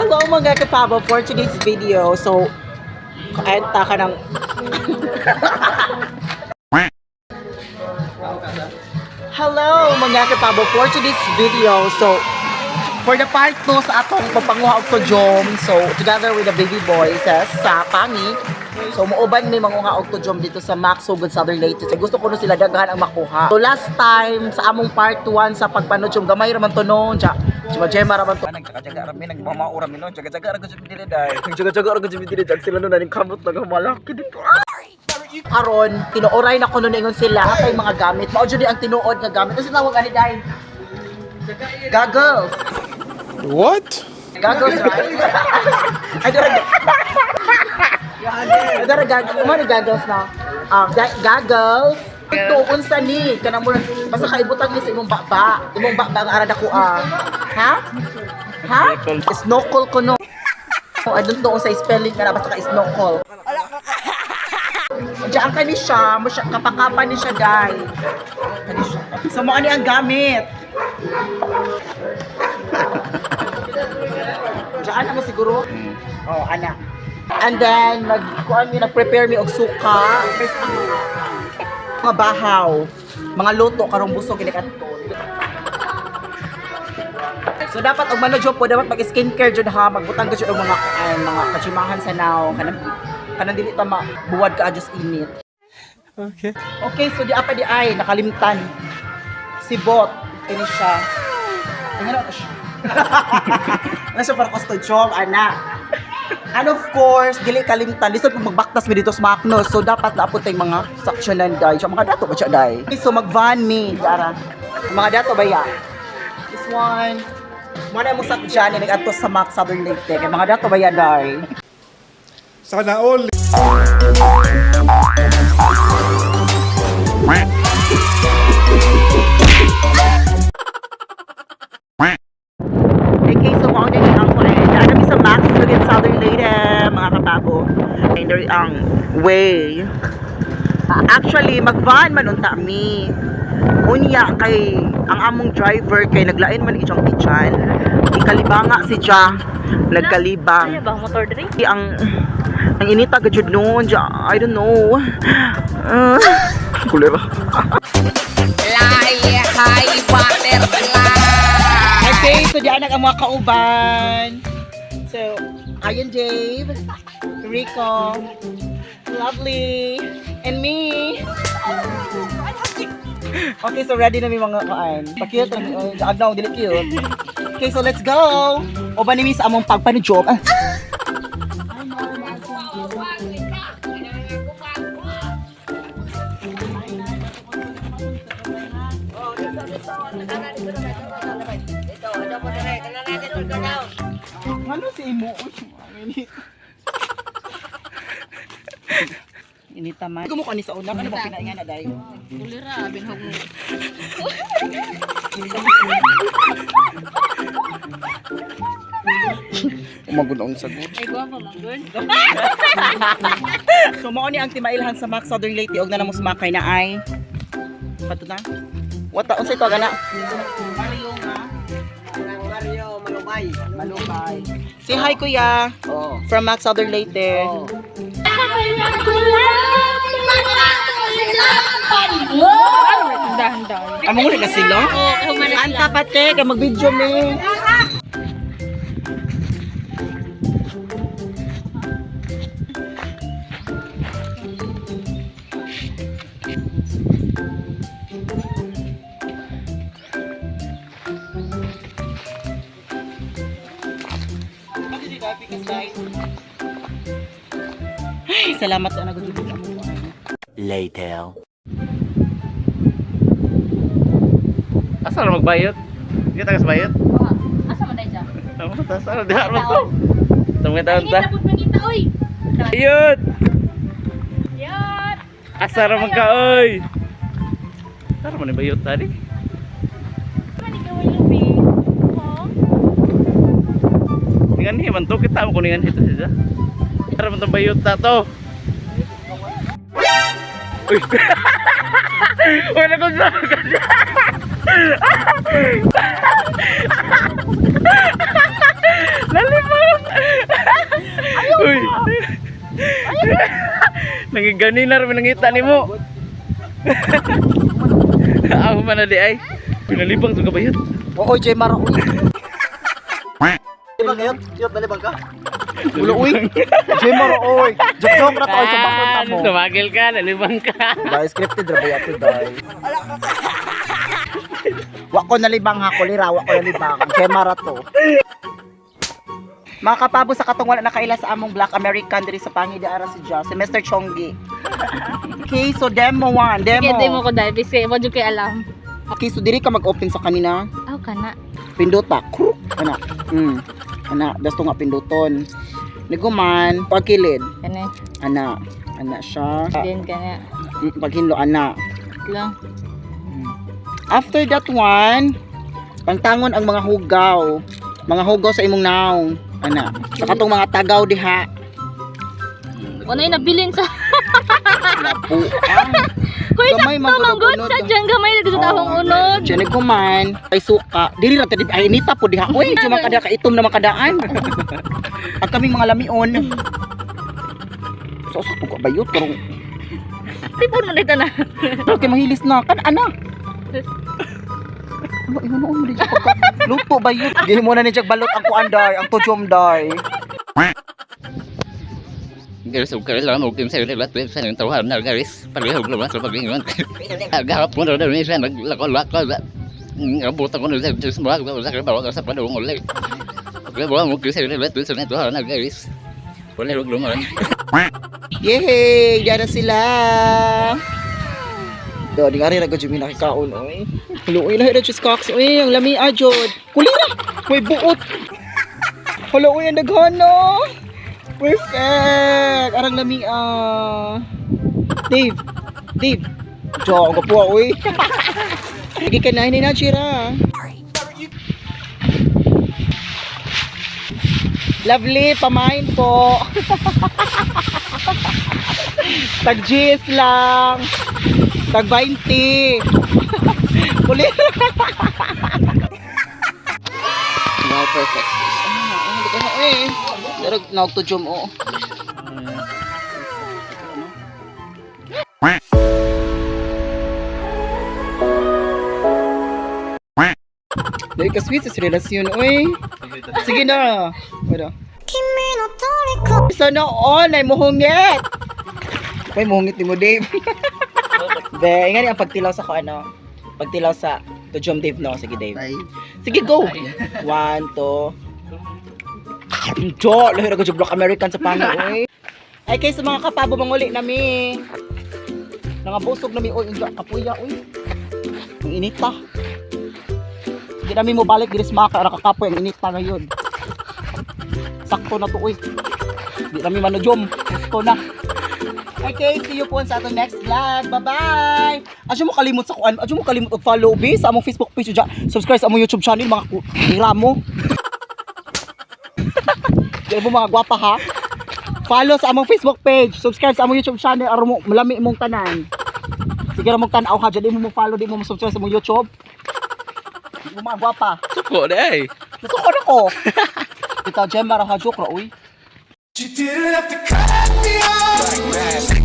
Hello, mga kapabo, for today's video. So, kaanta ka ng. Hello, mga kapabo, for today's video. So, for the part 2 sa atong pagpanguha og tujom. So, together with the baby boy sa Pangi. So, muuban may manguha og tujom dito sa Max Sugod Southern Leyte. So, gusto ko no sila daghan ang makuha. So, last time sa among part 1 sa pagpanujom, gamay ra man to noon. Siya, Jema ra man to. Nagjaga-jaga ra mi, nagmamaura mi no. Jaga-jaga ra gud mi dili dai. Nagjaga-jaga ra gud mi dili dai. Sila no naning kamot nagamalaki dito. Karon tinuoray na kuno ningon sila kay mga gamit. Mao jud ni ang tinuod nga gamit. Kasi tawag ani dai? Goggles. What? Goggles, right? Ay, dara. Ay, dara goggles. Mo ni goggles na. Ah, goggles. Ito, unsa ni kanang murag basta kaibutang ni sa imong baba. Imong baba nga ara dako ah. Ha? Ha? Snorkel ko no. I don't know sa spelling nga na basta ka snorkel. Diyan ka ni siya, mo siya kapakapa ni siya dai. Kani siya. So mo ani ang gamit. Diyan na siguro. Oh, ana. And then nag kuan mi, nag-prepare mi og suka. Mga bahaw, mga luto karong busog gini kadto. So dapat og mano po dapat mag skincare jud ha, magbutang ka jud og mga kuan, mga kachimahan sa now kanang kanang dili ta mabuwad ka adjust init. Okay. Okay, so di apa di ay nakalimtan. Si Bot kini siya. Ay, ano siya? Ano siya para custodio, ana. And of course, dili kalimtan. Lisod pag magbaktas mi dito sa Macno. So dapat naapot tayong mga saksyonan day. Siya mga dato ba siya day? Okay, so mag-van mi, dara. Mga dato ba ya? This one. Mga mo sakyan ni nag-adto sa Mac Southern Leyte. Kay mga dato ba ya day? Sana all. Okay, so mao din ang kuan. Naa mi sa Max Lugit Southern Leyte, mga kapabo. And there ang way. Actually, mag-van man unta mi. Unya kay ang among driver kay naglain man iyang tiyan. Ikalibanga si Ja. Nagkalibang. Kaya ba ang motor diri? Ang inita gajud noon, ja, I don't know. Kulera. High butterfly. Okay, so diyan ang mga kauban. So, ayan Dave, Rico, Lovely, and me. Okay, so ready na mi mga kaan. Pa-cute na mi. Oh, agnaw, dili cute. Okay, so let's go. Uban ni mi sa among pagpanujob. Ah. Ano si imo? Uy, init. Inita man. Kumuha ni sa una. Ano ba pinaingan na dahil? Kulira, binhog mo. Umagod ang sagot. Ay, guwapo man, girl. So mao ni ang timailhan sa Max Southern Leyte og na namo sumakay na ay. Pato na. What ta unsay tawag ana? Mario nga. Mario Malubay. Malupay. Say hi, kuya. Oh. From Max Southern Leyte. Oh. Tindahan daw. Amo nguli na sila. Oo, human na sila. Anta pate kay mag-video mi. Ay, salamat na nagudugod mo. Later. Asa ra magbayot? Di ta kas bayot? Asa man dai siya? Tama ta sa di ra to. Tama taon ta. Ay, tapos mangita, oy. Bayot. Yat. Asa ra man ka oy? Tara man ni bayot tadi. Man ikaw ay lubi. Oh. Ningan ni man to kita mo kuningan ito siya. Tara man tong bayot ta to. Uy. Wala ko sa Lalima. Nangiganina ra nangita nimo. Ako man na di ay. Pinalibang sa kabayot. Oo, Jay Mara, uy. Di ba ngayon? Yot, nalibang ka? Ulo, uy. Jay Mara, uy. Joke-joke na to sa bakit mo. Tumagil ka, nalibang ka. Dahil scripted ra ba yato, dahil. Wa ko nalibang ha, kulira, wa ko nalibang. Jay Mara to. Mga kapabo sa katong wala nakaila sa among Black American diri sa Pangid ara si Ja, si Mr. Chonggi. Okay, so demo one, demo. Kaya demo ko dahil kasi wala kay alam. Okay, so diri ka mag-open sa kanina. Aw kana. Pindota. Kruk. Ana. Ana, dasto nga pinduton. Niguman, pagkilid. Kani. Ana. Ana siya. Din kana. Paghinlo ana. Lang. After that one, pangtangon ang mga hugaw. Mga hugaw sa imong naong. Ana. Sa katong mga tagaw diha. Wala yung nabilin sa Labuan. Hoy, Gamay, sakto manggod manggod sa dyan gamay gusto oh, akong unod. Diyan niguman, ay suka. Dili ra tadi ay inita po diha. Uy, di man kada kaitom na makadaan. Ang kaming mga lamion. So sa tugo bayot karong Tipon mo dito na. Pero kay mahilis na kan ana. Ano ingon noon mo di siya pagka luto ba yun? Gihimo na ni Jack balot ang kuan day, ang tujom day. Yehey! Diyan na sila! Do, di nga rin nagka Jimmy nakikaon, oy. Luoy na hira, Cox, oy. Ang lami, ah, jod. Kulira! May buot! Hala, oy, ang daghan, no? Perfect! Arang lami, ah. Dave! Dave! Jo, ang kapuha, oy. Sige ka na, hindi na, Chira. Lovely, pamain po. Tag G's lang. Tag 20. Ulit. Wow, perfect. Ah, hindi ko na eh. Pero naugto jom oo. Dahil ka sweet sa relasyon, oy. Sige na. Wala. Sana all ay muhungit. Uy, muhungit ni mo, Dave. Be, nga ang pagtilaw sa ko, ano? Pagtilaw sa to Jom Dave, no? Sige, Dave. Sige, go! One, two. Jo, lahi ra ko Black American sa pangit, oy. Ay, kay sa mga kapabo, manguli nami. Nangabusog nami, oy, injo, kapuya, oy. Ang inita. Hindi nami mo balik diri sa mga nakakapoy, ang inita ngayon. Sakto na to, oy. Hindi nami manujom. Sakto na. Okay, see you po sa atong next vlog. Bye-bye! Adyo mo kalimot sa kuan, adyo mo kalimot og follow be sa among Facebook page dya. Subscribe sa among YouTube channel mga hira mo. Di mo mga gwapa ha. Follow sa among Facebook page, subscribe sa among YouTube channel aron mo malami imong tanan. Sige ra mong tan-aw ha, dyan di mo mo follow, di mo mo subscribe sa among YouTube. Di mo mga gwapa. Suko di ay. Nasuko na ko. Ito, Gemma, ra ha, joke ra, uy. She didn't have to cut me off.